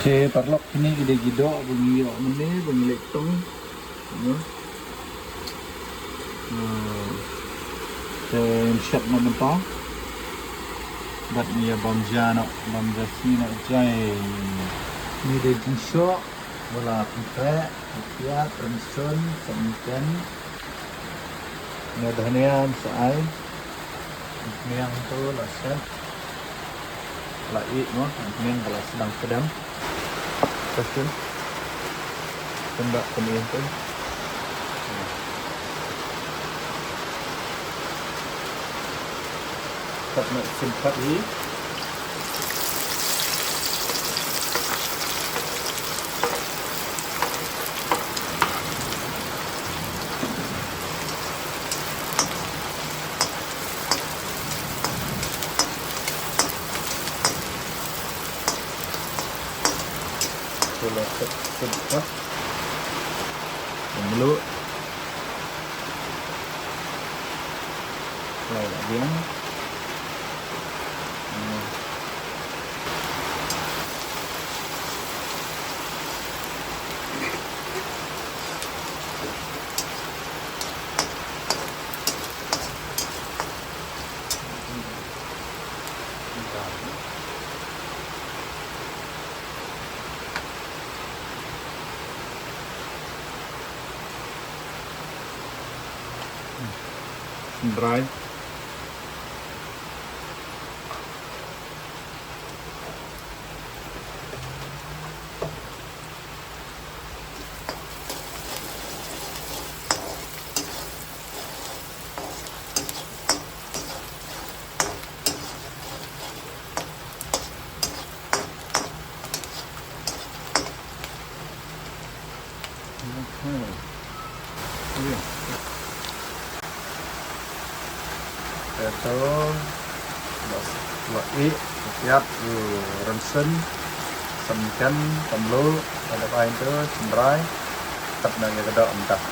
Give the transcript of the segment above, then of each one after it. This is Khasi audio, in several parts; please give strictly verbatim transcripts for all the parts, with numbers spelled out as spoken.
Te paralok, kine ki dei ki doh ba ngi ïoh mynne ba ngi leit tong. Hmm. Hmm. Te ngi shep noh mynta. Bad ngi ïa bam ja noh, bam ja shi noh jai. Kine dei jingshoh ba la pyntreh, pyntreh, rynsun, sangken. Ïa dhania sa ai. Khniang tu la sep. La ih mo, khniang ka la sdang kdem. Ka shu. Tynda khniang tu. Kat na sim kat hi. Sila sep sep. Mluh. Lai la biang. Hmm. Dry. Okay. Ito, wa i, yap, u rynsun, sangken, kamlu, ada pain tu, sendrai, tap na ya kedok entah.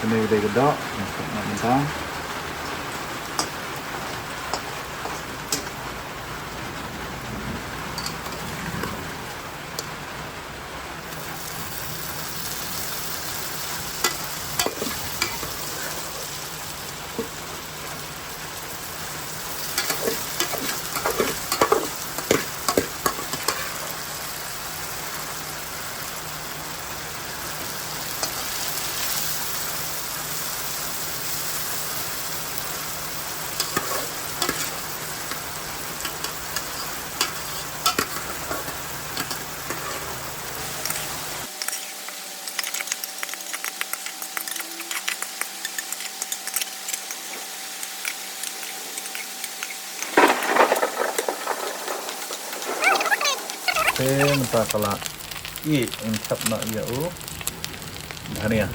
Ini kedok, entah. Te mynta ka la ih, yn thep noh ïa u dhania.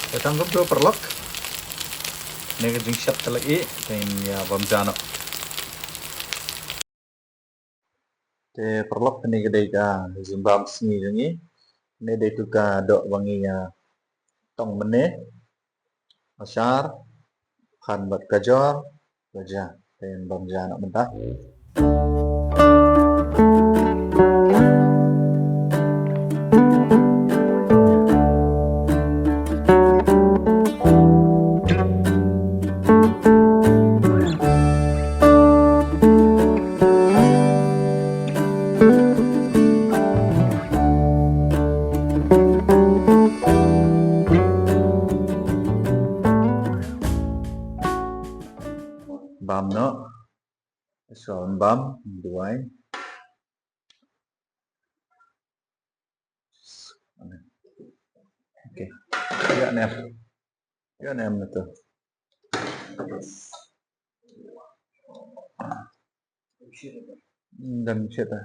Te tang kumtu paralok. Kane ka jingshep te la ih, te ngin ïa bam ja noh. Te paralok, kane ka dei ka jingbam sngi jong ngi. Kane dei tu ka doh ba ngi ïa tong mynne. Ashar, khan bad kajor, ka ja. Te ngin bam ja noh mynta. Bam noh. Shuwa ban bam, duwai. Ïa ne. Ïa ne em na tu. Hmm, dan shit ah.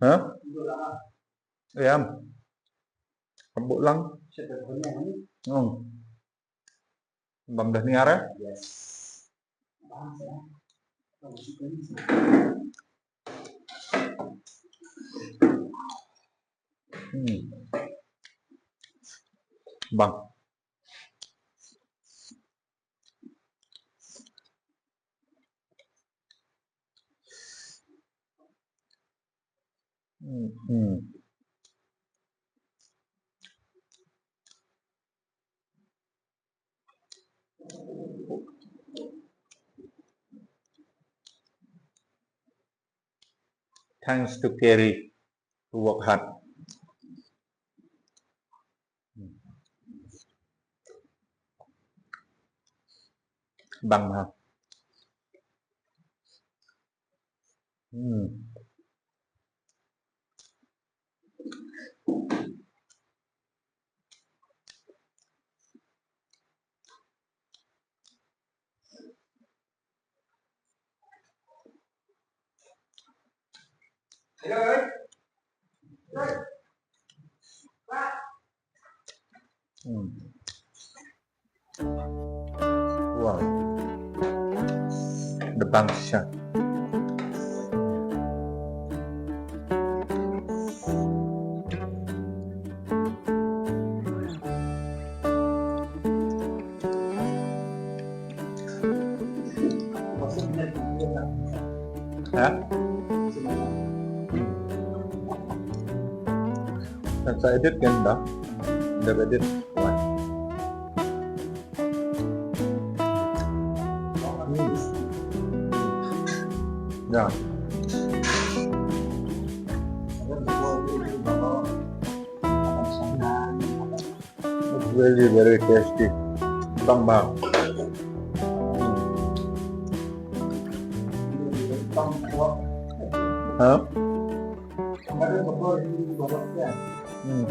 Ha? Ïa. Ka buh lang. Hmm. Bam dah niar eh. Hmm. Bang. Hmm, hmm. Thanks to Kerry, who work hard. Bang ha. Hmm. Hmm. Wow. The bang sha. Ha? Kan sa edit kan dah? Dah edit. Hmm. Ya. It's really very tasty. Bang bang. Huh? Hmm.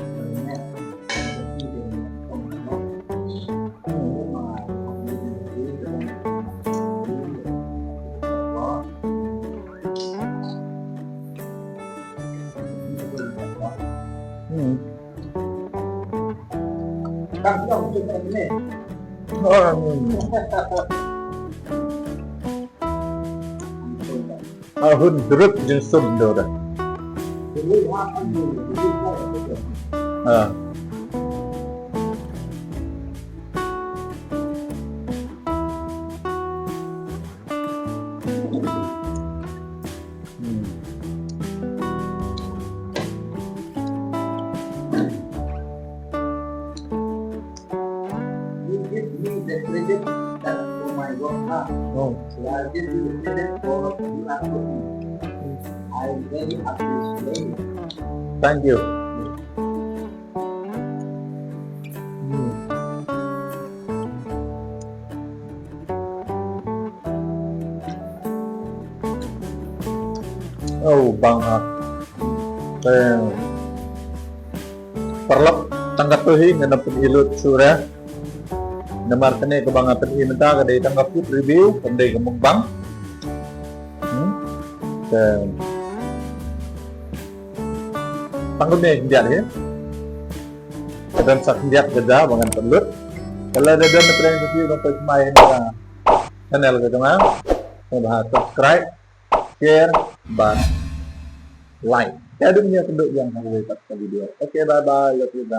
Hmm. Oh, hmm. A hun drip jingsum do da. Ah. Hmm. You give me the credit that for my work hard. Oh. So I give you the credit for what you are doing. I very appreciate it. Thank you. Hmm. Oh, bang ha. Teng. Paralok, tang katto hi ngan ym pyn-i lut shuh re. Namar kane kaba nga pyn-i mynta ka dei tang ka food review, kam dei ka mukbang. Hmm? Te tang kumne khyndiat hi. Ka don sa khyndiat ka jaka ba ngan pynlut. Ka la dei don na pdeng ka view ngan pynmai na ka channel ka jong nga. Kaba subscribe, share bad like. Te dei ïa kynduh ïa nga ha kawei pat ka video. Okay, bye bye, love you guys.